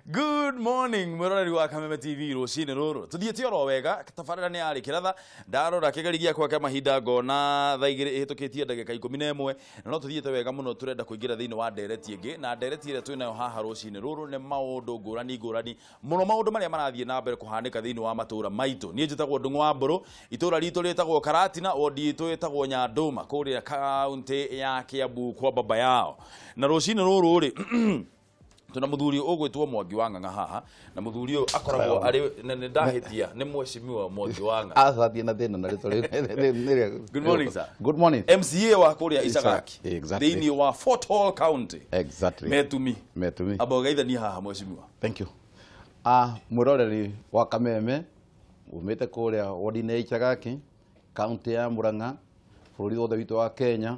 Good morning, mwĩroreri wa Kameme TV. Rũcinĩ rũrũ tũthiĩte oro wega. Tabarĩra nĩ yarĩ kĩratha. Ndarora kĩgeri gĩakwa kĩa mahinda ngona thaa 2 ĩhĩtũkĩtie ndagĩka 11, na no tũthiĩte wega mũno. Tũrenda kũingĩra thĩinĩ wa ndereti ĩngĩ, na ndereti ĩrĩa twĩnayo haha rũcinĩ rũrũ nĩ maũndũ ngũrani ngũrani mũno, maũndũ marĩa marathiĩ na mbere kũhanĩka thĩinĩ wa matũũra maitũ. Niĩ njĩtagwo Ndung'u wa Mbũrũ. Itũũra ritũ rĩtagwo Karatina, wondi itũ ĩtagwo Nyandũma, kũrĩa kaunti ya Kiambu kwa baba yao. Na rũcinĩ rũrũ rĩ, tuna muthuri ũgwĩtwo Mwangi wa Ng'ang'a haha, na muthuri ũyũ akoragwo arĩ na nĩ ndahĩtia, nĩ Mheshimiwa Mwangi wa Ng'ang'a. Aca na thĩna na rĩtwa rĩu. Good morning, sir. Good morning. MCA wa kũrĩa Icagaki, Exactly. thĩinĩ wa Fort Hall County. Exactly. Metumi. Metumi. Amba ũgeithanie haha, mheshimiwa. Thank you. Ah, mwĩroreri wa Kameme, umĩte kũrĩa wodi-inĩ ya Icagaki, kaunti ya Murang'a, bũrũri wothe witũ wa Kenya,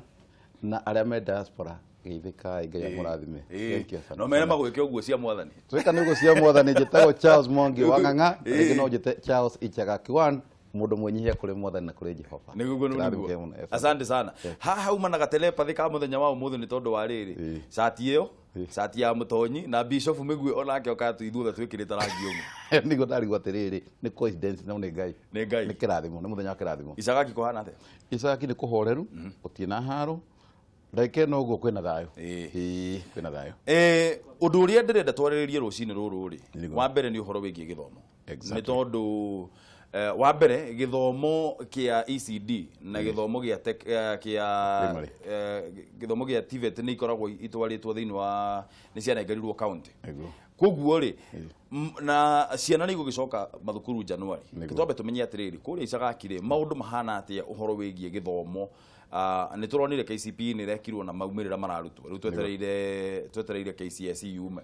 na arĩa me diaspora, geithĩkai, Ngai amũrathime. Thank you, asante No mere sana. magwĩke ũguo cia Mwathani. Twĩka nĩ ũguo cia Mwathani. Njĩtagwo Charles Mwangi wa Ng'ang'a, Ĩĩ. rĩngĩ no njĩte Charles Icagaki one, mũndũ mwĩnyihia kũrĩ Mwathani na kũrĩ Jehova. Nĩguo. Kĩrathimo Nĩguo. kĩa mũno. Asante sana. Haha uma na gatelepathy ka mũthenya wa ũmũthĩ nĩ tondũ wa rĩrĩ, cati ĩyo, cati ya mũtonyi na Bishop Mĩgue onake okaga ithuothe twĩkĩrĩte rangi ũmwe. Nĩguo ndarigwo atĩrĩrĩ, nĩ coincidence, no nĩ Ngai. Nĩ Ngai. Nĩ kĩrathimo, nĩ mũthenya wa kĩrathimo. Icagaki kũhana atĩa? Icagaki nĩ kũhoreru, gũtirĩ na haro, ndagĩka ĩno ũguo kwĩna thayũ. Ĩĩ. Ĩĩ, kwĩna thayũ. Ũndũ ũrĩa ndĩrenda twarĩrĩrie rũcinĩ rũrũ rĩ, Nĩguo. wa mbere nĩ ũhoro wĩgiĩ gĩthomo. Exactly. Nĩ tondũ wa mbere gĩthomo kĩa ECD na gĩthomo gĩa kĩa Primary. Gĩthomo gĩa TVET nĩ ikoragwo itwarĩtwo thĩinĩ wa nĩ cianengerirwo county. Nĩguo. Koguo rĩ, na ciana nĩ igũgĩcoka mathukuru January. Nĩguo. Twambe tũmenye atĩrĩrĩ, kũrĩa Icagaki rĩ, maũndũ mahana atĩa ũhoro wĩgiĩ gĩthomo? Nĩ tũronire KCPE nĩ ĩrekirwo na maumĩrĩra mararutwo, rĩu twetereire KCSE yume.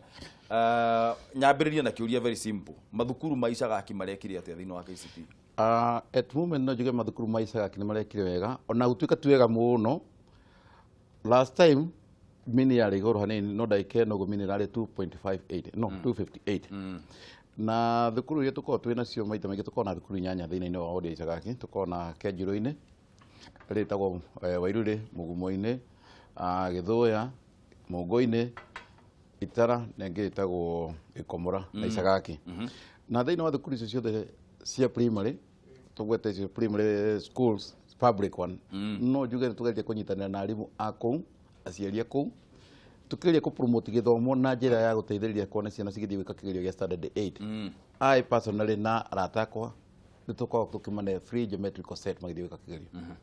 Nyambĩrĩrie na kĩũria very simple: mathukuru ma Icagaki marekire atĩa thĩinĩ wa KCPE? At moment no njuge mathukuru ma Icagaki nĩ marekire wega, ona gũtuĩka ti wega mũno. Last time mean yarĩ igũrũ hanini, no ndagĩka ĩno ũguo mean ĩrarĩ 2.58, no 258. Na thukuru iria tũkoragwo twĩ nacio, maita maingĩ tũkoragwo na thukuru inyanya thĩinĩ wa wodi ya Icagaki. Tũkoragwo na Kenjirũ-inĩ rĩtagwo Wairurĩ, Mũgumo-inĩ, Gĩthũya, Mũngũ-inĩ, Itara, na ĩngĩ ĩtagwo Gĩkomora na Icagaki. Na thĩinĩ wa thukuru icio ciothe cia primary, tũgwete icio primary schools, public one, no njuge nĩ tũgeretie kũnyitanĩra na arimũ a kũu, aciari a kũu, tũkĩgeria kũ promote gĩthomo na njĩra ya gũteithĩrĩria kuona ciana cigĩthiĩ gwĩka kĩgerio gĩa standard 8. I personally na arata akwa nĩ tũkoragwo tũkĩmane free geometrical set magĩthiĩ gwĩka kĩgerio.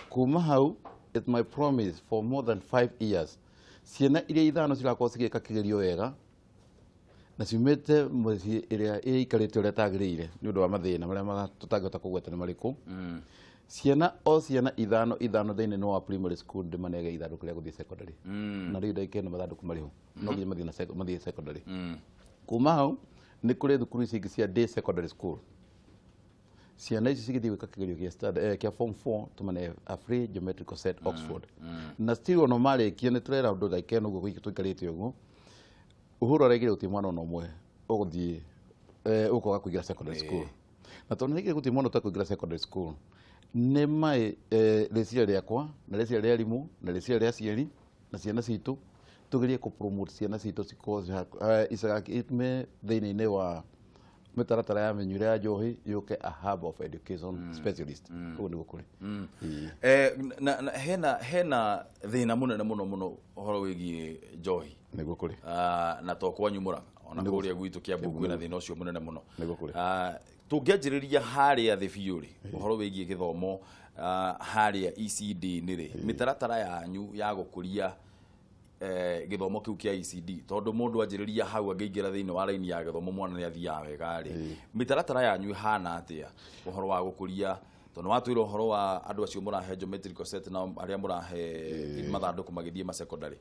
Kuma hau, it's my promise for more than 5 years, ciana iria ithano cirakorwo cigĩka kĩgerio wega na ciumĩte mũciĩ ĩrĩa ĩikarĩte ũrĩa tagĩrĩire nĩ ũndũ wa mathĩna marĩa tũtangĩhota kũgweta nĩ marĩkũ, ciana o ciana ithano ithano thĩinĩ wa primary school ndĩmanege ithandũkũ rĩa gũthiĩ secondary. Na rĩu ndagĩka ĩno mathandũkũ marĩho, no nginya mathiĩ na mathiĩ secondary. Kuma hau nĩ kũrĩ thukuru ici ingĩ cia day secondary school. Ciana ici cigĩthiĩ gwĩka kĩgerio kĩa kĩa form 4, tũmane a free geometrical set Oxford. Na still ona marĩkia, nĩ tũrera ũndũ ndagĩka ĩno ũguo tũikarĩte ũguo, Uhuru araigire gũtirĩ mwana ona ũmwe ũgũthiĩ ũkwaga kũingĩra secondary school. Na tondũ nĩ gũtirĩ mwana ũtekũingĩra secondary school, nĩ mai rĩciria rĩakwa na rĩciria rĩa arimũ na rĩciria rĩa aciari na ciana citũ, tũgerie kũ promote ciana citũ cikorwo Icagaki itume thĩinĩ wa mĩtaratara ya mĩnyuĩre ya njohi, yũke a hub of education specialist. Ũguo nĩguo kũrĩ. Ĩĩ. Na hena thĩna mũnene mũno mũno ũhoro wĩgiĩ njohi. Nĩguo kũrĩ. Na to kwanyu Mũrang'a, ona kũrĩa gwitũ Kiambu kwĩna thĩna ũcio mũnene mũno. Nĩguo kũrĩ. Tũngĩanjĩrĩria harĩa thĩ biũ rĩ, ũhoro wĩgiĩ gĩthomo, harĩa ECD nĩ rĩ mĩtaratara yanyu ya gũkũria gĩthomo kĩu kĩa ECD? Tondũ mũndũ anjĩrĩria hau angĩingĩra thĩinĩ wa raini ya gĩthomo, mwana nĩ athiaga wega rĩ, mĩtaratara yanyu ĩhana atĩa ũhoro wa gũkũria? Tondũ watwĩra ũhoro wa andũ acio mũrahe geometrical set na arĩa mũrahe mathandũkũ magĩthiĩ ma secondary,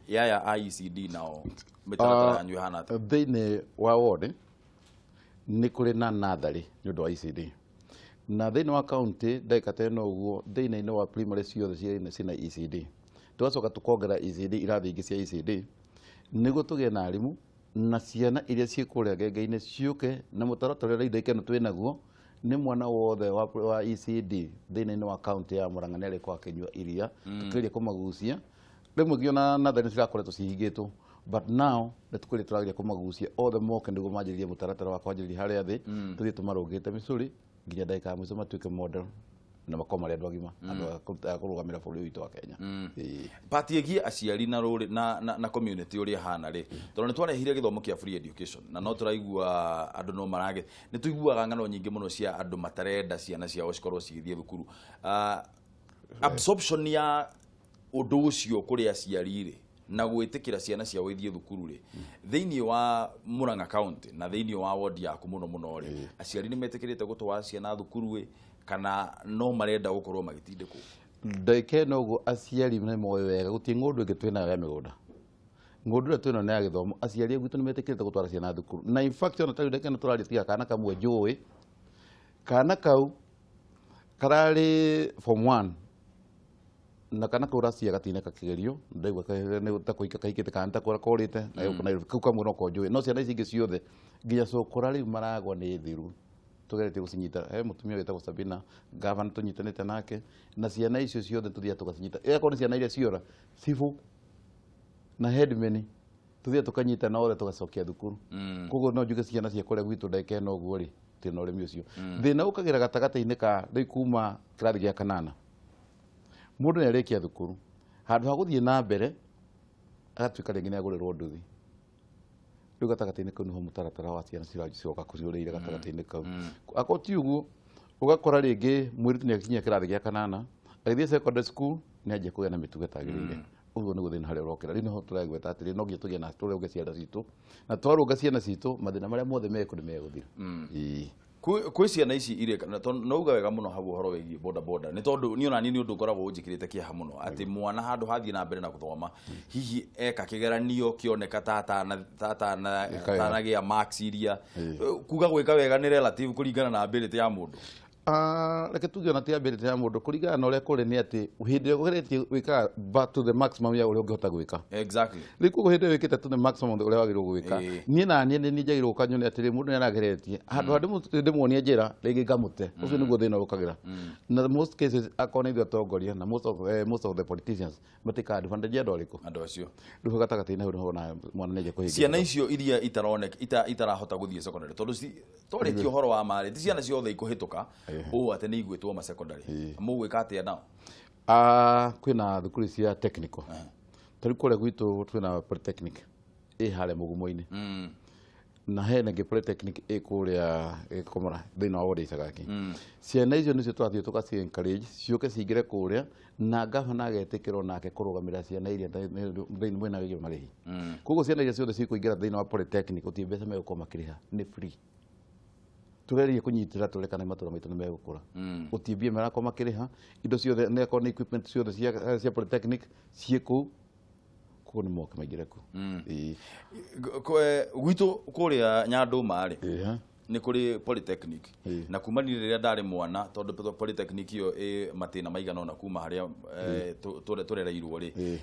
yaya a ECD nao mĩtaratara yanyu ĩhana atĩa? Thĩinĩ wa ward nĩ kũrĩ na natharĩ nĩ ũndũ wa ECD, na thĩinĩ wa county ndagĩka ta ĩno ũguo thĩinĩ wa primary ciothe ciĩna ECD. Tũgacoka tũkongerera ECD irathi ingĩ cia ECD nĩguo tũgĩe na arimũ na ciana iria ciĩ kũrĩa ngenge-inĩ ciũke na mũtaratara ũrĩa ndagĩka ĩno twĩ naguo. Nĩ mwana wothe wa ECD thĩinĩ wa county ya Murang'a nĩ arĩkorwo akĩnyua iria. Tũkĩgeria kũmagucia rĩmwe nginya natharĩ nĩ cirakoretwo cihingĩtwo. But now nĩ tũkũrĩ tũrageria kũmagucia othe moke nĩguo manjĩrĩrie mũtaratara wa kwanjĩrĩria harĩa thĩ, tũthiĩ tũmarũngĩte mĩcũrĩ nginya ndagĩka ya mũico matuĩke model na makorwo marĩ andũ agima, andũ a kũrũgamĩra bũrũri witũ wa Kenya. Ĩĩ. Pati ĩgiĩ aciari na rũrĩ na community ũrĩa hana rĩ, tondũ nĩ twarehire gĩthomo kĩa free education na no tũraigua andũ no marage, nĩ tũiguaga ng'ano nyingĩ mũno cia andũ matarenda ciana ciao cikorwo cigĩthiĩ thukuru. Absorption ya ũndũ ũcio kũrĩ aciari rĩ, na gwĩtĩkĩra ciana ciao ithiĩ thukuru rĩ, thĩinĩ wa Murang'a County na thĩinĩ wa ward yaku mũno mũno rĩ, aciari nĩ metĩkĩrĩte gũtwara ciana thukuru ĩ, kana no marenda gũkorwo magĩtindĩkwo? Ndagĩka ĩno ũguo aciari nĩ moĩ wega gũtirĩ ng'ũndũ ĩngĩ twĩnayo ya mĩgũnda. Ng'ũndũ ĩrĩa twĩnayo nĩ ya gĩthomo. Aciari gwitũ nĩ metĩkĩrĩte gũtwara ciana thukuru, na in fact ona tarĩu ndagĩka ĩno tũraria tiga kana kamwe njũĩ, kana kau kararĩ form 1 na kana kau racia gatineka kĩgerio, ndaigua nĩ ta kũhika kahikĩte kana ta kũra korĩte na gũkũ Nairobi. Kau kamwe no ko njũĩ, no ciana ici ingĩ ciothe nginya cũkũra rĩu maragwa nĩ thiru, tũgeretie gũcinyita. He mũtumia wĩtagwo Sabina, gavana, tũnyitanĩte nake na ciana icio ciothe tũthiaga tũgacinyita. Ĩgakorwo nĩ ciana iria ciora, cibũ na headman, tũthiaga tũkanyita na othe tũgacokia thukuru. Koguo no njuge ciana cia kũrĩa gwitũ ndagĩka ĩno ũguo rĩ, tũtirĩ na ũremi ũcio. Thĩna ũkagĩra gatagatĩ-inĩ ka rĩu kuma kĩrathi gĩa kanana, mũndũ nĩ arĩkia thukuru, handũ ha gũthiĩ na mbere agatuĩka rĩngĩ nĩ agũrĩrwo nduthi. Rĩu gatagatĩ-inĩ kau nĩho mũtaratara wa ciana ciroka ciũrĩire gatagatĩ-inĩ kau. Akorwo ti ũguo, ũgakora rĩngĩ mũirĩtu nĩ akinyia kĩrathi gĩa kanana, agĩthiĩ secondary school nĩ anjia kũgĩa na mĩtugo ĩtagĩrĩire. Ũguo nĩguo thĩna harĩa ũrokĩra. Rĩu nĩho tũragweta atĩrĩ, no nginya tũgĩe na tũrũnge ciana citũ, na twarũnga ciana citũ mathĩna marĩa mothe mekũ nĩ megũthira. Ĩĩ. Kwĩ ciana ici ireka na tondũ no uga wega mũno hau ũhoro wĩgiĩ boda boda, nĩ tondũ niĩ ona niĩ nĩ ũndũ ũkoragwo ũnjĩkĩrĩte kĩeha mũno atĩ mwana handũ hathiĩ na mbere na gũthoma, hihi eka kĩgeranio kĩoneka ta Ĩka wega. Atanagĩa marks iria kuga gwĩka wega nĩ relative kũringana na ability ya mũndũ. Reke tuge ona ti ability ya mũndũ, kũringana na ũrĩa kũrĩ nĩ atĩ hĩndĩ ĩrĩa ũgeretie gwĩka back to the maximum ya ũrĩa ũngĩhota gwĩka. Rĩu koguo hĩndĩ ĩyo wĩkĩte to the maximum ũrĩa wagĩrĩirwo gwĩka, niĩ na niĩ nĩ njagĩrĩirwo gũka nyone atĩrĩ, mũndũ nĩ arageretie, handũ ha ndĩmuonie njĩra rĩngĩ ngamũte. Ũcio nĩguo thĩna ũkagĩra. Na most cases akorwo nĩ ithuĩ atongoria na most of the politicians matĩkaga advantage andũ arĩkũ. Andũ acio. Rĩu hau gatagatĩ-inĩ hau nĩho wonaga mwana nĩ anjia kũhĩngĩcwo. Ciana icio iria itaroneka itarahota gũthiĩ secondary, tondũ twarĩkia ũhoro wa marĩ, ti ciana ciothe ikũhĩtũka ũũ atĩ nĩ igwĩtwo ma secondary, mũgwĩka atĩa nao? Kwĩna thukuru cia technical. Ta rĩu kũrĩa gwitũ twĩna polytechnic ĩ harĩa mũgumo-inĩ, na hena ĩngĩ polytechnic ĩ kũrĩa Gĩkomora thĩinĩ wa ward ya Icagaki. Ciana icio nĩcio tũrathiĩ tũgaci encourage ciũke cingĩre kũrĩa, na gavana agetĩkĩrwo nake kũrũgamĩrĩra ciana iria thĩinĩ mwena wĩgiĩ marĩhi. Koguo ciana iria ciothe cikũingĩra thĩinĩ wa polytechnic gũtirĩ mbeca megũkorwo makĩrĩha, nĩ free. Tũgerie kũnyitĩra tũrore kana matũra maitũ nĩ megũkũra. Gũtirĩ mbia marakorwo makĩrĩha, indo ciothe nĩ akorwo nĩ equipment ciothe cia polytechnic ciĩ kũu, koguo nĩ moke maingĩre kuo. Ĩĩ. Gwitũ kũrĩa Nyandũma rĩ, nĩ kũrĩ polytechnic, na kuma niĩ rĩrĩa ndarĩ mwana, tondũ polytechnic ĩyo ĩ matĩna maigana ũna kuma harĩa tũrereirwo rĩ,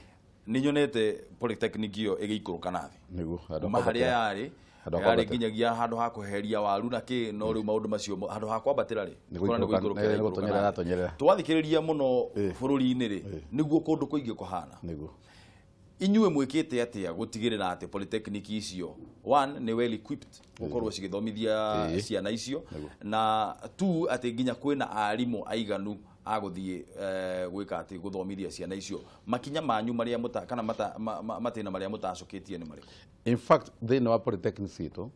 nĩ nyonete polytechnic ĩyo ĩgĩikũrũka na thĩ. Nĩguo handũ kuma ha harĩa kwambatĩra. Yarĩ Handũ ha yarĩ kwambatĩra. Nginyagia handũ ha kweheria waru na kĩ, no rĩu maũndũ macio handũ ha kwambatĩra rĩ, Nĩ ũkona nĩ gũikũrũka- gũikũrũka nĩ ĩraikũrũka gũtonyerera na thĩ. ĩratonyerera. Twathikĩrĩria mũno bũrũri-inĩ rĩ, nĩguo kũndũ kũingĩ kũhana. Inyuĩ mwĩkĩte atĩa gũtigĩrĩra atĩ polytechnic icio, one, nĩ well equipped gũkorwo cigĩthomithia ciana icio, na two, atĩ nginya kwĩna arimũ aiganu a gũthiĩ gwĩka atĩ gũthomithia ciana icio? Makinya manyu marĩa mũta kana matĩna marĩa mũtacũkĩtie nĩ marĩkũ? In fact, thĩinĩ wa polytechnic citũ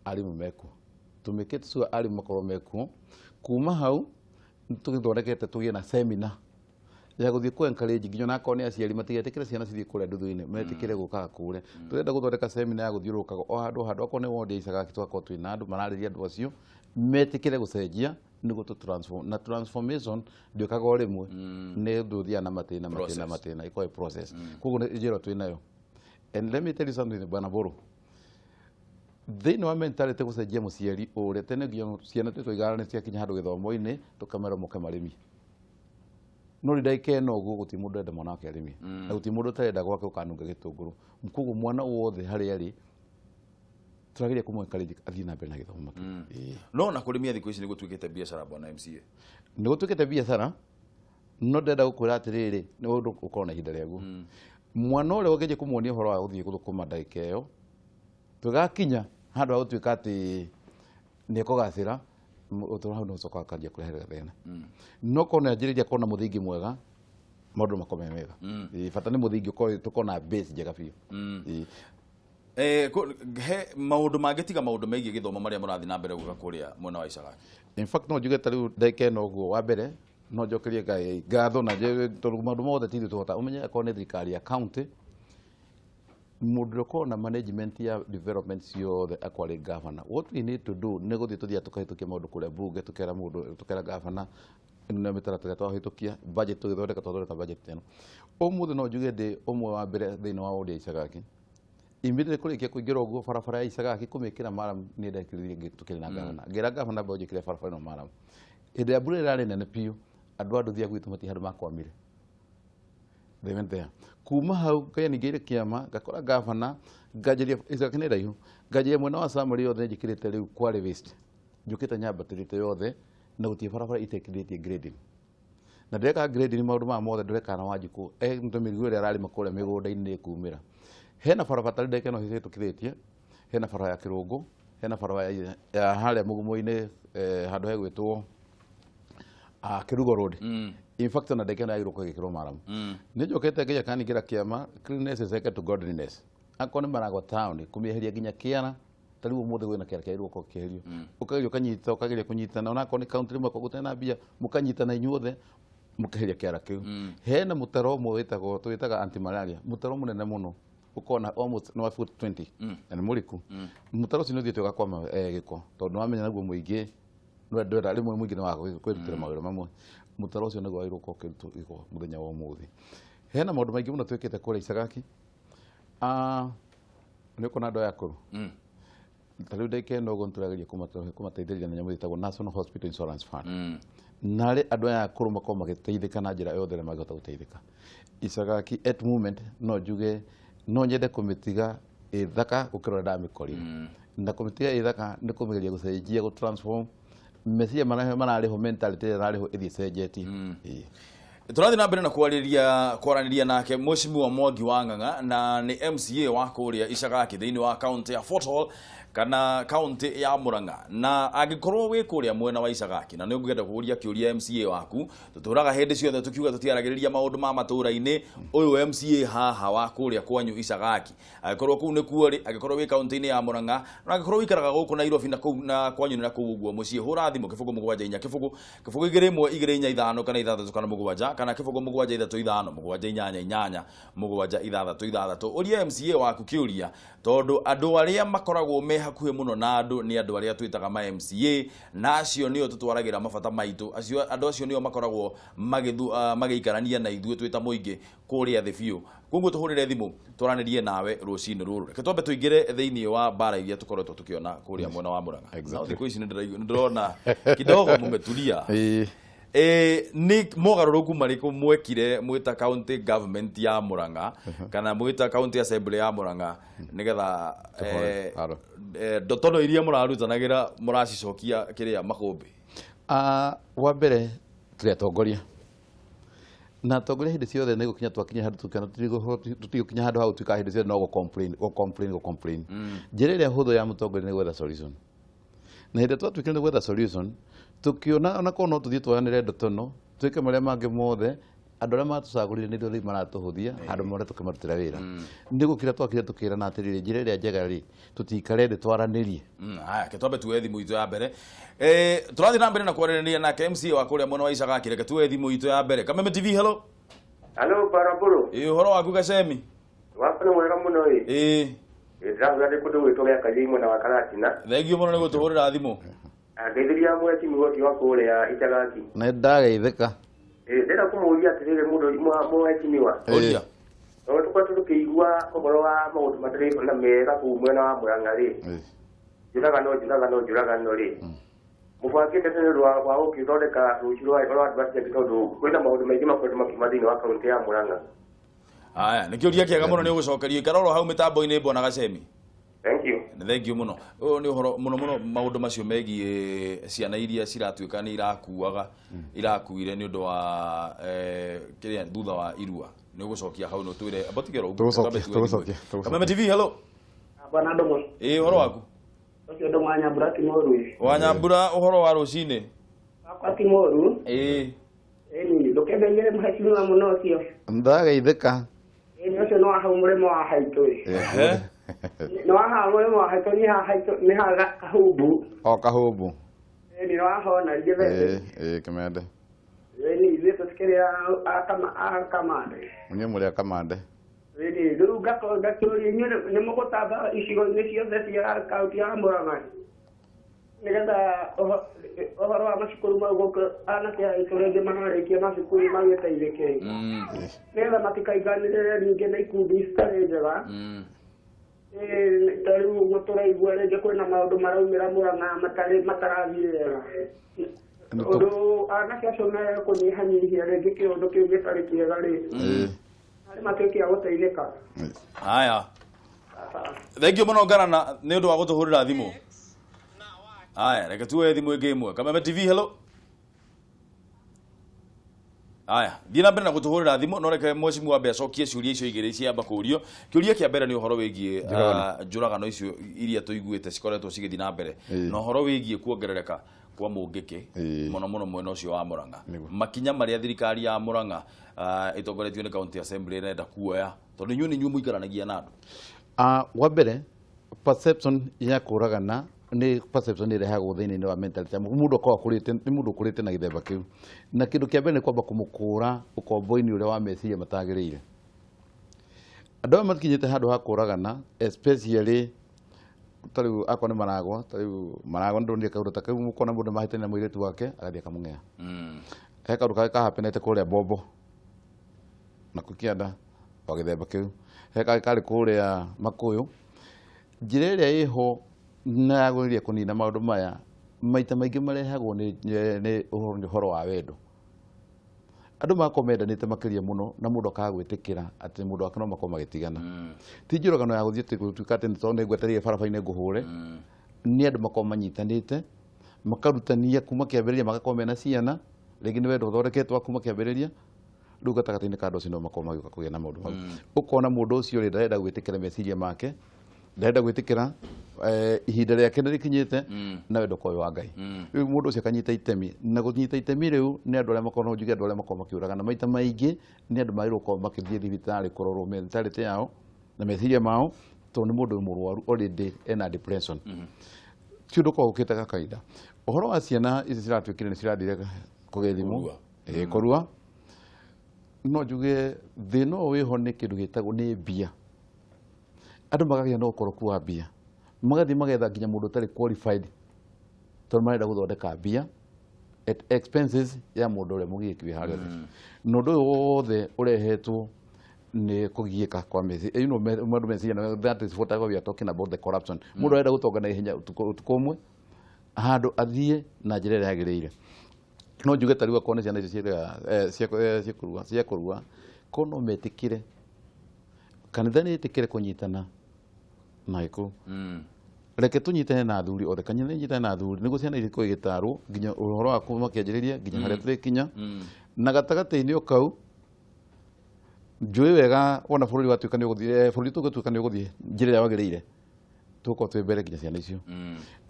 arimũ mekuo, tũmĩkĩte sure arimũ makorwo mekuo. Kuma hau tũgĩthondekete tũgĩe na seminar ya gũthiĩ kũ encourage nginya onakorwo nĩ aciari matigetĩkĩre ciana cithiĩ kũrĩa nduthu-inĩ, metĩkĩre gũkaga kũrĩa. Tũrenda gũthondeka seminar ya gũthiũrũrũkaga o handũ handũ, akorwo nĩ ward ya Icagaki tũgakorwo twĩna andũ mararĩria andũ acio metĩkĩre gũcenjia nĩguo tũ transform. Na transformation ndĩũkaga o rĩmwe, nĩ ũndũ ũthiaga na matĩna matĩna Process. matĩna, ĩkoragwo ĩ process. Koguo nĩ njĩra twĩnayo. And let me tell you something, Bwana Boro, thĩinĩ wa mentality gũcenjia mũciari ũrĩa tene nginya ciana twĩtwaigaga nĩ ciakinya handũ gĩthomo-inĩ tũkamera moke marĩmi, no rĩu ndagĩka ĩno ũguo gũtirĩ mũndũ ũrenda mwana wake arĩmi, na gũtirĩ mũndũ ũtarenda gwake ũkanunga gĩtũngũrũ. Koguo mwana wothe harĩa arĩ tũrageria kũmũ encourage athiĩ na mbere na gĩthomo makĩria. Ĩĩ. No na kũrĩmia thikũ ici nĩ gũtuĩkĩte biacara, bwana MCA. Nĩ gũtuĩkĩte biacara, no ndĩrenda gũkwĩra atĩrĩrĩ, nĩ ũndũ ũkorwo na ihinda rĩaguo. Mwana ũrĩa ũngĩanjia kũmuonia ũhoro wa gũthiĩ gũthũkũma ndagĩka ĩyo, tũgakinya handũ ha gũtuĩka atĩ nĩ ekũgacĩra, ũtũũro hau nĩ ũcokaga ũkanjia kũrehe thĩna. No korwo nĩ anjĩrĩria kuona mũthingi mwega, maũndũ makorwo me mega. Ĩĩ, bata nĩ mũthingi ũkorwo tũkorwo na base njega biũ. Ĩĩ. He maũndũ mangĩ tiga maũndũ megiĩ gĩthomo marĩa mũrathiĩ na mbere gwĩka kũrĩa mwena wa Icagaki? In fact, no njuge ta rĩu ndagĩka ĩno ũguo, wa mbere no njokerie Ngai ngatho na nje tondũ maũndũ mothe ti ithuĩ tũhota. Ũmenye akorwo nĩ thirikari ya county, mũndũ ũrĩa ũkoragwo na management ya development ciothe akorwo arĩ governor. What we need to do nĩ gũthiĩ tũthiaga tũkahĩtũkia maũndũ kũrĩa bunge, tũkera mũndũ, tũkera governor ĩno nĩyo mĩtaratara twahĩtũkia, budget tũgĩthondeka, twathondeka budget ĩno. Ũmũthĩ no njuge ndĩ ũmwe wa mbere thĩinĩ wa ward ya Icagaki. Immediately kũrĩkia kũingĩra ũguo, barabara ya Icagaki kũmĩkĩra maramu nĩ ndekĩrire tũkĩrĩ na governor. Ngĩra governor mbeũ njĩkĩre barabara ĩno maramu. Hĩndĩ ya mbura ĩrarĩ nene biũ, andũ a nduthi a gwitũ matirĩ handũ makwamire. They went there. Kuma hau Ngai ningĩire kĩama, ngakora governor, nganjĩria Icagaki nĩ raihu, nganjĩria mwena wa Samari yothe njĩkĩrĩte rĩu quarry waste. Njũkĩte nyambatĩrĩte yothe na gũtirĩ barabara itekĩrĩtie grading. Na ndĩreka grading maũndũ maya mothe ndĩreka na Wanjikũ, mĩrigo ĩrĩa ararĩma kũrĩa mĩgũnda-inĩ nĩ ĩkumĩra. Hena barabara tarĩ ndagĩka ĩno hĩtũkithĩtie, hena barabara ya Kĩrũngũ, hena barabara ya harĩa Mũgumo-inĩ, handũ hegwĩtwo Kĩrugo Road. In fact, ona ndagĩka ĩno yagĩrĩirwo gũkorwo ĩgĩkĩrwo maramu. Nĩ njũkĩte ngeria kaningĩra kĩama, cleanliness is second to godliness. Akorwo nĩ Maragwa town, kũmĩeheria nginya kĩara, ta rĩu ũmũthĩ kwĩna kĩara kĩagĩrĩirwo gũkorwo kĩeherio. Ũkageria ũkanyita, ũkageria kũnyitana, ona akorwo nĩ county rĩmwe akorwo gũtarĩ na mbia, mũkanyitana inyuothe, mũkeheria kĩara kĩu. Hena mũtaro ũmwe wĩtagwo, tũwĩtaga anti-malaria, mũtaro mũnene mũno, ũkoragwo na almost nĩ wa foot 20, na nĩ mũriku. Mũtaro ũcio nĩ ũthiĩte ũgakwama gĩko, tondũ nĩ wamenya naguo mũingĩ, ndwenda rĩmwe mũingĩ nĩ wa kwĩrutĩra mawĩra mamwe. Mũtaro ũcio nĩguo wagĩrĩirwo gũkorwo ũkĩrutwo gĩko mũthenya wa ũmũthĩ. Hena maũndũ maingĩ mũno twĩkĩte kũrĩa Icagaki. Nĩ ũkuona andũ aya akũrũ. Ta rĩu ndagĩka ĩno ũguo nĩtũrageria kũmateithĩrĩria na nyamũ ĩtagwo National Hospital Insurance Fund. Narĩ andũ aya akũrũ makorwo magĩteithĩka na njĩra yothe ĩrĩa mangĩhota gũteithĩka. Icagaki at moment no njuge no nyende kũmĩtiga ĩ thaka gũkĩra ũrĩa ndamĩkorire. Na kũmĩtiga ĩ thaka nĩ kũmĩgeria gũcenjia, gũ transform meciria marĩa mararĩho, mentality ĩrĩa ĩrarĩho ĩthiĩ ĩcenjetie. Ĩĩ. Tũrathiĩ na mbere na kwaranĩria nake Mheshimiwa Mwangi wa Ng'ang'a, na nĩ MCA wa kũrĩa Icagaki thĩinĩ wa kaunti ya Fort Hall kana kaunti ya Murang'a. Na angĩkorwo wĩ kũrĩa mwena wa Icagaki na nĩ ũngĩenda kũũria kĩũria MCA waku, tũtũraga hĩndĩ ciothe tũkiuga tũtiaragĩrĩria maũndũ ma matũũra-inĩ. Ũyũ MCA haha wa kũrĩa kwanyu Icagaki, angĩkorwo kũu nĩkuo rĩ, angĩkorwo wĩ kaunti-inĩ ya Murang'a, na angĩkorwo wĩikaraga gũkũ Nairobi na kũu na kwanyu nĩ na kũu ũguo mũciĩ, hũra thimũ 0 7 4 0 0 2 1 2 4 5 kana 6 kana 7 kana 0 7 3 5 7 8 8 7 6 6. Ũria MCA waku kĩũria, tondũ andũ arĩa makoragwo me hakuhĩ mũno na andũ nĩ andũ arĩa twĩtaga ma MCA, na acio nĩo tũtwaragĩra mabata maitũ. Acio andũ acio nĩo makoragwo magĩikarania na ithuĩ twĩ ta mũingĩ kũrĩa thĩ biũ. Koguo tũhũrĩre thimũ twaranĩrie nawe rũcinĩ rũrũ. Reke twambe tũingĩre thĩinĩ wa mbara iria tũkoretwo tũkĩona kũrĩa mwena wa Murang'a. No thikũ ici nĩ ndĩrona kidogo mũmetulia. Nĩ mogarũrũku marĩkũ mwekire mwĩta county government ya Murang'a kana mwĩta county assembly ya Murang'a nĩgetha ndotono iria mũrarutanagĩra mũracicokia kĩrĩa makũmbĩ? Wa mbere tũrĩ atongoria, na atongoria hĩndĩ ciothe nĩ gũkinya twakinya handũ tũkĩona tũtigũkinya handũ ha gũtuĩka hĩndĩ ciothe no gũ-complain, gũ-complain, gũ-complain. Njĩra ĩrĩa hũthũ ya mũtongoria nĩ gwetha solution. Na hĩndĩ ĩrĩa twatuĩkire nĩ gwetha solution, tũkĩona ona korwo no tũthiĩ tuoyanĩre ndotono, twĩke marĩa mangĩ mothe, andũ arĩa matũcagũrire nĩrĩo rĩu maratũhũthia handũ mone tũkĩmarutĩra wĩra. Nĩ gũkira twakire tũkĩrana atĩrĩrĩ, njĩra ĩrĩa njega rĩ, tũtikare thĩ twaranĩrie. Haya, ke twambe tuoe thimũ itũ ya mbere. Tũrathiĩ na mbere na kwaranĩria nake MCA wa kũrĩa mwena wa Icagaki. Reke tuoe thimũ itũ ya mbere. Kameme TV, hello. Hello, Baraburu. Ĩ, ũhoro waku Gacemi? Wakwa nĩ mwega mũno ĩ. Ĩ. Ndĩrahũra ndĩ kũndũ gwitũ gĩa Kayei mwena wa Karatina. Thengiũ mũno nĩ gũtũhũrĩra thimũ. Ngeithĩria mheshimiwa ũcio wa kũrĩa Icagaki. Nĩ ndageithĩka. Ndĩrenda kũmũũria atĩrĩrĩ mũndũ mheshimiwa. Ũria. Tondũ tũkoretwo tũkĩigua ũhoro wa maũndũ matarĩ na mega kũu mwena wa Murang'a rĩ. Njũragano, njũragano, njũragano rĩ. Mũbangĩte nĩ ũndũ wa gũkĩthondeka rũciũ rwa andũ acio angĩ, tondũ kwĩna maũndũ maingĩ makoretwo makiuma thĩinĩ wa kaunti ya Murang'a. Haya, nĩ kĩũria kĩega mũno nĩ ũgũcokerio. Ikara oro hau mĩtambo-inĩ bwana Gacemi. Thank you. Thank you mũno. Ũyũ nĩ ũhoro mũno mũno maũndũ macio megiĩ ciana iria ciratuĩka nĩ irakuaga, irakuire nĩ ũndũ wa kĩrĩa thutha wa irua. Nĩ ũgũcokia hau no twĩre amba tigero. Tũgũcokia, tũgũcokia, tũgũcokia. Kameme TV, hello. Bwana Ndũng'ũ. Ĩ, ũhoro waku? Ũcio Ndũng'ũ wa Nyambura ti mũru. Wa Nyambura, ũhoro wa rũcinĩ? Wakwa ti mũru. Ĩ. Ĩni ndũkendeire mheshimiwa mũno ũcio. Ndageithĩka. Ĩni ũcio nĩ wa hau mũrĩmo wa haitũ. Ehe. Nĩ wa hau mũrĩmo wa haitũ, nĩ ha haitũ, nĩ ha Kahumbu. O Kahumbu. Ĩni nĩ wahona ngĩthete. Ĩ, Kĩmende. Ĩni ithuĩ tũtikĩrĩ a Kamande. Inyuĩ mũrĩ a Kamande. Ĩni rĩu ngakorwo ngakĩũria inyuĩ nĩ mũgũtamba icigo-inĩ ciothe cia kaunti ya Murang'a nĩgetha ũhoro wa macukuru mau gũkũ anake aitũ rĩngĩ mararĩkia macukuru magĩteithĩke, nĩgetha matikainganĩrĩre ningĩ na ikundi citarĩ njega. Ta rĩu ũguo tũraigua rĩngĩ kwĩna maũndũ maraumĩra Murang'a matarĩ matarathiĩ wega, ũndũ anake acio mekũnyihanyihia rĩngĩ kĩũndũ kĩu gĩtarĩ kĩega rĩ, arĩ matuĩke a gũteithĩka. Haya, thank you mũno Ngarana nĩ ũndũ wa gũtũhũrĩra thimũ. Haya, reke tuoe thimũ ĩngĩ ĩmwe. Kameme TV, hello. Haya, thiĩ na mbere na gũtũhũrĩra thimũ, no reke mheshimiwa ambe acokie ciũria icio igĩrĩ ciamba kũũrio. Kĩũria kĩa mbere nĩ ũhoro wĩgiĩ njũragano icio iria tũiguĩte cikoretwo cigĩthiĩ na mbere, na ũhoro wĩgiĩ kuongerereka kwa mũngĩkĩ, mũno mũno mwena ũcio wa Murang'a, makinya marĩa thirikari ya Murang'a ĩtongoretio nĩ county assembly ĩrenda kuoya, tondũ inyuĩ nĩ inyuĩ mũikaranagia na andũ. Wa mbere, perception ya kũragana nĩ perception ĩrehagwo thĩinĩ wa mentality ya mũndũ akoragwo akũrĩte, nĩ mũndũ ũkũrĩte na gĩthemba kĩu. Na kĩndũ kĩa mbere nĩ kwamba kũmũkũra ũkombo-inĩ ũrĩa wa meciria matagĩrĩire. Andũ aya makinyĩte handũ ha kũragana, especially ta rĩu akorwo nĩ maragwa, ta rĩu maragwa, ndonire kaũndũ ta kau, mũkona mũndũ mahĩtania na mũirĩtu wake agathiĩ akamũng'ea. He kaũndũ karĩa kahapenete kũrĩa Bombo na kũkĩanda o gĩthemba kĩu, he karĩ karĩ kũrĩa Makũyũ. Njĩra ĩrĩa ĩho na yagĩrĩire kũnina maũndũ maya, maita maingĩ marehagwo nĩ ũhoro wa wendo. Andũ magakorwo mendanĩte makĩria mũno na mũndũ akaga gwĩtĩkĩra atĩ mũndũ wake no makorwo magĩtigana. Ti njũragano ya gũthiĩ atĩ gũtuĩka atĩ tondũ nĩ ngwetereire barabara-inĩ ngũhũre. Nĩ andũ makorwo manyitanĩte, makarutania kuma kĩambĩrĩria, magakorwo mena ciana, rĩngĩ nĩ wendo ũthondeketwo wa kuma kĩambĩrĩria. Rĩu gatagatĩ-inĩ ka andũ acio no makorwo magĩũka kũgĩa na maũndũ mau. Ũkona mũndũ ũcio rĩ, ndarenda gwĩtĩkĩra meciria make, ndarenda gwĩtĩkĩra ihinda rĩake nĩ rĩkinyĩte na wendo ũkorwo wĩ wa Ngai. Rĩu mũndũ ũcio akanyita itemi, na kũnyita itemi rĩu nĩ andũ arĩa makoragwo, no njuge andũ arĩa makoragwo makĩũragana maita maingĩ nĩ andũ magĩrĩirwo gũkorwo makĩthiĩ thibitarĩ kũrorwo mentality yao na meciria mao, tondũ nĩ mũndũ mũrwaru already ena depression. Ti ũndũ ũkoragwo ũkĩte ga kawaida. Ũhoro wa ciana ici ciratuĩkire nĩ cirathire kũgĩa thimũ, kũrua, no njuge thĩna ũyũ wĩho nĩ kĩndũ gĩtagwo nĩ mbia. Andũ makagĩa na ũkoroku wa mbia, magathiĩ magetha nginya mũndũ ũtarĩ qualified, tondũ marenda gũthondeka mbia at expenses ya mũndũ ũrĩa mũgiĩki wĩ harĩa thĩ. Na ũndũ ũyũ wothe ũrehetwo nĩ kũgiĩka kwa meciria, maũndũ meciria, na that is what we are talking about, the corruption. Mũndũ arenda gũtonga na ihenya ũtukũ ũmwe, handũ athiĩ na njĩra ĩrĩa yagĩrĩire. No njuge ta rĩu akorwo nĩ ciana icio cia kũrua, korwo no metĩkĩre, kanitha nĩ ĩtĩkĩre kũnyitana na Gĩkũyũ, reke tũnyitane na athuri othe, kanitha nĩ ĩnyitane na athuri nĩguo ciana ici ikorwo igĩtarwo nginya ũhoro wa kuma kĩanjĩrĩria nginya harĩa tũrĩkinya. Na gatagatĩ-inĩ o kau, njũĩ wega wona bũrũri watuĩka nĩ ũgũthiĩ, bũrũri tũgĩtuĩka nĩ ũgũthiĩ njĩra ĩrĩa wagĩrĩire, tũgũkorwo twĩ mbere nginya ciana icio.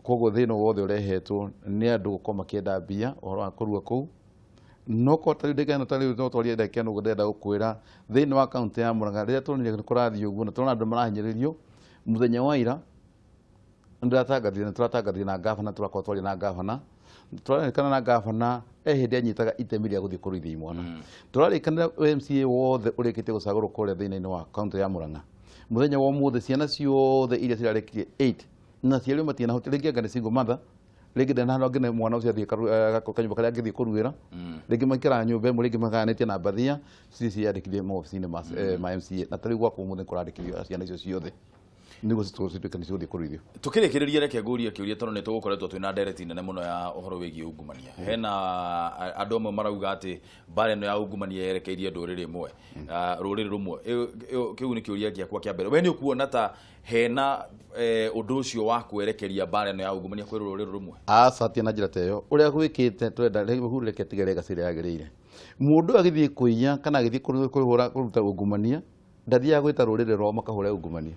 Koguo thĩna wothe ũrehetwo nĩ andũ gũkorwo makĩenda mbia, ũhoro wa kũrua kũu. No korwo ta rĩu ndagĩka ĩno, ta rĩu no twarie ndagĩka ĩno ũguo, ndĩrenda gũkwĩra thĩinĩ wa kaunti ya Murang'a, rĩrĩa tuonire nĩ kũrathiĩ ũguo na tũrona andũ marahinyĩrĩrio, mũthenya wa ira nĩndĩratangathire, nĩ tũratangathire na ngabana, tũrakorwo twaria na ngabana, tũrarĩkana na ngabana e hĩndĩ anyitaga itemi rĩa gũthiĩ kũruithia imwana. Tũrarĩkanĩra MCA wothe ũrĩkĩtie gũcagũrwo kũrĩa thĩinĩ wa kaunti ya Murang'a, mũthenya wa ũmũthĩ ciana ciothe iria cirarĩkirie 8 na aciari matinahota, rĩngĩ anga nĩ single mother, rĩngĩ ndena handũ angĩ mwana ũcio athiĩ kanyũmba karĩa angĩthiĩ kũruĩra, rĩngĩ maikaraga nyũmba ĩmwe, rĩngĩ magayanĩtie na mbathia, cithi ciandĩkithie maobici-inĩ ma MCA. Na ta rĩu gwakwa ũmũthĩ kũrandĩkithio ciana icio ciothe nĩguo cituĩke nĩ cigũthiĩ kũruithio. Tukĩrĩkĩrĩria, reke ngũrie kĩũria, tondũ nĩ tũgũkoretwo twĩna ndereti nene mũno ya ũhoro wĩgiĩ ungumania. Hena andũ amwe marauga atĩ mbara ĩno ya ungumania yerekeirie ndũrĩrĩ ĩmwe, rũrĩrĩ rũmwe. Kĩu nĩ kĩũria gĩakwa kĩa mbere. We nĩ ũkuona ta hena ũndũ ũcio wa kwerekeria mbara ĩno ya ungumania kwĩ rũrĩrĩ rũmwe? Aca, ti na njĩra ta ĩyo. Ũrĩa gwĩkĩte, twenda rĩu reke tige legacy ĩrĩa yagĩrĩire. Mũndũ ũyũ agĩthiĩ kũiya kana agĩthiĩ kũhũra kũruta ungumania, ndathiaga gwĩta rũrĩrĩ rwao makahũre ungumania.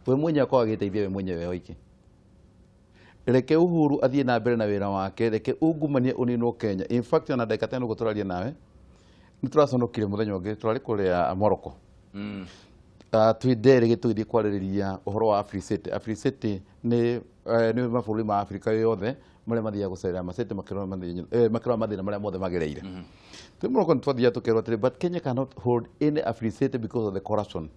We mwenyewe akoragwo agĩteithia we mwenyewe oike. Reke Uhuru athiĩ na mbere na wĩra wake, reke ungumania ũninwo Kenya. In fact, ona ndagĩka ta ĩno ũguo tũraria nawe, nĩ tũraconokire mũthenya ũngĩ tũrarĩ kũrĩa Morocco. Twĩ nderĩ tũgĩthiĩ kwarĩrĩria ũhoro wa Africity. Africity nĩ nĩ mabũrũri ma Afrika yothe marĩa mathiaga gũcerera macity makĩrora mathĩna makĩrora mathĩna marĩa mothe magereire. Twĩ Morocco nĩ twathiaga tũkerwo atĩrĩ, but Kenya cannot hold any Africity because of the corruption.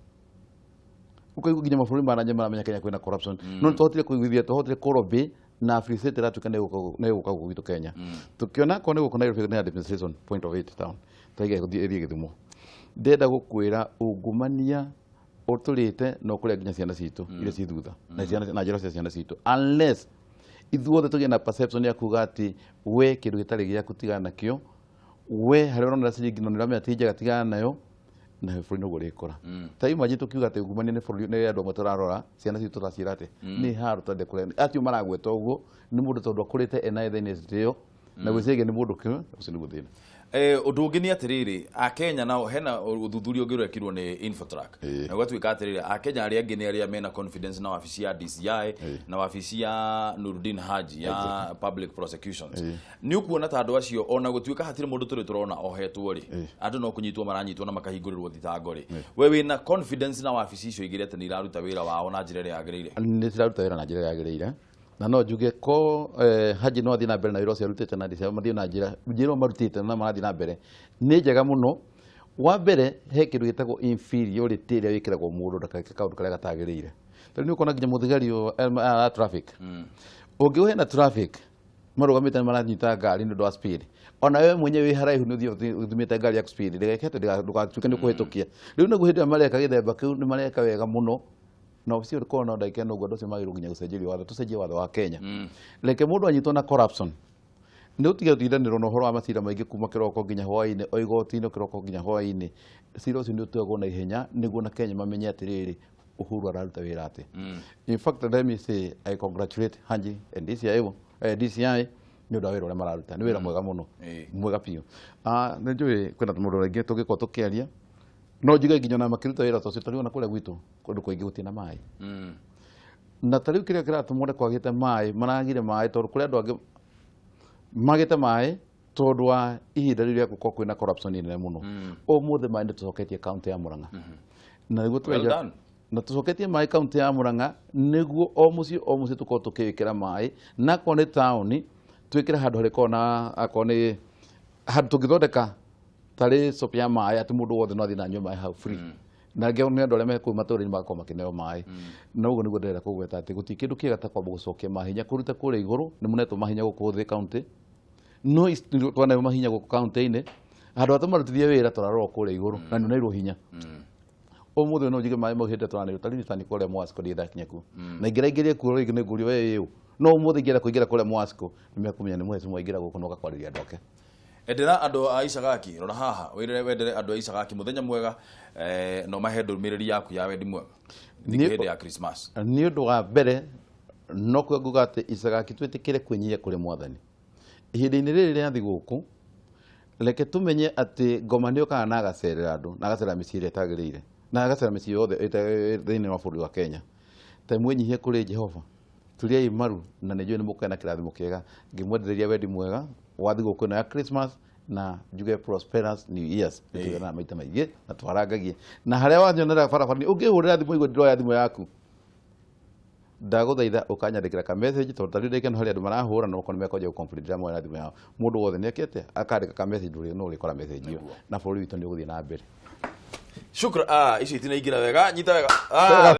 Ũkaigua nginya mabũrũri ma nanja maramenya Kenya kwĩna corruption. No nĩ twahotire kũiguithia, twahotire kũlobby na Africity ĩratuĩka nĩ ĩgũka gũkũ gwitũ Kenya. Tũkĩona akorwo nĩ gũkũ Nairobi nĩ administration point of it town. Twaiga ĩgũthiĩ ĩthiĩ Gĩthumo. Ndĩrenda gũkwĩra ungumania ũtũrĩte na ũkũrĩa nginya ciana citũ iria ci thutha na ciana na njĩra cia ciana citũ, unless ithuothe tũgĩe na perception ya kuga atĩ we kĩndũ gĩtarĩ gĩaku tigana nakĩo, we harĩa ũronera ciringi no nĩũramenya ti njega tigana nayo, na bũrũri noguo ũrĩkũra. Ta imagine tũkiuga atĩ ungumania nĩ bũrũri nĩ andũ amwe tũrarora ciana citũ, tũraciĩra atĩ nĩ haro twende kũrĩa acio maragweta ũguo nĩ mũndũ tondũ akũrĩte ena ethnicity ĩyo na gwĩciria nĩ mũndũ kĩo ũcio nĩguo thĩna. Ũndũ ũngĩ nĩ atĩrĩrĩ, akenya nao hena ũthuthuria ũngĩ ũrekirwo nĩ Infotrack na ũgatuĩka atĩrĩrĩ, akenya arĩa angĩ nĩ arĩa mena confidence na wabici ya DCI na wabici ya Nurdin Haji ya public prosecutions. Nĩ ũkuona ta andũ acio, ona gũtuĩka hatirĩ mũndũ tũrĩ tũrona ohetwo rĩ, andũ no kũnyitwo maranyitwo na makahingũrĩrwo thitango rĩ, we wĩna confidence na wabici icio igĩrĩ atĩ nĩ iraruta wĩra wao na njĩra ĩrĩa yagĩrĩire? Nĩ ciraruta wĩra na njĩra ĩrĩa yagĩrĩire, na no njuge ko Haji no athiĩ na mbere na wĩra ũcio arutĩte na DCI mathiĩ na njĩra ĩyo marutĩte na marathiĩ na mbere nĩ njega mũno. Wa mbere, he kĩndũ gĩtagwo inferiority ĩrĩa wĩkĩragwo mũndũ ndakeke kaũndũ karĩa gatagĩrĩire. Tondũ nĩ ũkuona nginya mũthigari wa traffic, ũngĩũhe na traffic marũgamĩte nĩ maranyita ngari nĩ ũndũ wa speed, ona we mwenyewe wĩ haraihu nĩ ũthiĩ ũthimĩte ngari yaku speed ndĩgeke atĩ ndũgatuĩke nĩ ũkũhĩtũkia. Rĩu nĩguo hĩndĩ ĩrĩa mareka gĩthemba kĩu nĩ mareka wega mũno na obici ĩyo ĩkorwo no ndagĩka ĩno ũguo andũ acio magĩrĩirwo nginya gũcenjerio watho, tũcenjie watho wa Kenya. Reke mũndũ anyitwo na corruption nĩ ũtige gũtindanĩrwo na ũhoro wa macira maingĩ kuma kĩroko nginya hwaĩ-inĩ, o igoti-inĩ kĩroko nginya hwaĩ-inĩ. Cira ũcio nĩ ũtuagwo na ihenya nĩguo na Kenya mamenye atĩrĩrĩ, Uhuru araruta wĩra atĩ. In fact, let me say I congratulate Haji and DCI, DCI nĩ ũndũ wa wĩra ũrĩa mararuta. Nĩ wĩra mwega mũno, mwega biũ. Nĩ njũĩ kwĩna mũndũ rĩngĩ tũngĩkorwo tũkĩaria, no njuge nginya ona makĩruta wĩra ta ũcio, tarĩu ona kũrĩa gwitũ kũndũ kũingĩ gũtirĩ na maĩ, na tarĩu kĩrĩa kĩratũma ũrĩa kwagĩte maĩ, maragire maĩ tondũ kũrĩ andũ angĩ magĩte maĩ tondũ wa ihinda rĩu rĩa gũkorwo kwĩna corruption nene mũno. Ũmũthĩ maĩ nĩ tũcoketie kaunti ya Murang'a na nĩguo Well done. Na tũcoketie maĩ kaunti ya Murang'a nĩguo o mũciĩ o mũciĩ tũkorwo tũkĩwĩkĩra maĩ, na akorwo nĩ taũni twĩkĩre handũ harĩkorwo na akorwo nĩ handũ tũngĩthondeka tarĩ shop ya maĩ atĩ mũndũ wothe no athiĩ na anyue maĩ hau free, na angĩ nĩ andũ arĩa me kũu matũũra-inĩ magakorwo makĩneo maĩ. Na ũguo nĩguo ndĩrenda kũgweta atĩ gũtirĩ kĩndũ kĩega ta kwamba gũcokia mahinya kũruta kũrĩa igũrũ. Nĩ mũnetwo mahinya gũkũ thĩ kaunti, no twaneo mahinya gũkũ kaunti-inĩ, handũ ha tũmarutithie wĩra tũrarorwo kũrĩa igũrũ na nĩ ũneirwo hinya. Ũmũthĩ no njige maĩ mau hĩndĩ tũranĩrwo tarĩu nĩ kũrĩa Mwasco ndirĩ ndakinya kuo, na ingĩraingĩria kuo rĩngĩ nĩ ngũrio we ĩũ, no ũmũthĩ ingĩenda kũingĩra kũrĩa Mwasco nĩ mekũmenya nĩ mũheci mwaingĩra gũkũ na ũgakwarĩria andũ ake. Endera andũ a Icagaki, rora haha wĩrere wendere andũ a Icagaki mũthenya mwega, no mahe ndũmĩrĩri yaku ya wendi mwega thikũ hĩndĩ ya Christmas. Nĩ ũndũ wa mbere no kuga nguga atĩ Icagaki twĩtĩkĩre kwĩnyihia kũrĩ mwathani ihinda-inĩ rĩrĩ rĩa thigũkũ. Reke tũmenye atĩ ngoma nĩ ũkaga na agacerera andũ na agacerera mĩciĩ ĩrĩa ĩtagĩrĩire na agacerera mĩciĩ yothe thĩinĩ wa bũrũri wa Kenya. Ta mwĩnyihie kũrĩ Jehova, turiai maru, na nĩ njũĩ nĩ mũkũgĩa na kĩrathimo kĩega. Ngĩmwendereria wendi mwega wa thigũkũ ĩno ya Christmas na njuge prosperous new years. Nĩtũgĩanaga maita maingĩ na twarangagie na harĩa wanyonera barabara-inĩ ũngĩhũrĩra thimũ igue ndĩroya thimũ yaku, ndagũthaitha ũkanyandĩkĩra ka message, tondũ tarĩu ndagĩka ĩno harĩ andũ marahũra na okorwo nĩ mekwanjia gũ-complain ndĩramoera thimũ yao. Mũndũ wothe nĩ ekĩte akandĩka ka message, ndũrĩ no ũrĩkora message ĩyo na bũrũri witũ nĩ ũgũthiĩ na mbere. Shukran. Icio itinaingĩra wega, nyita wega.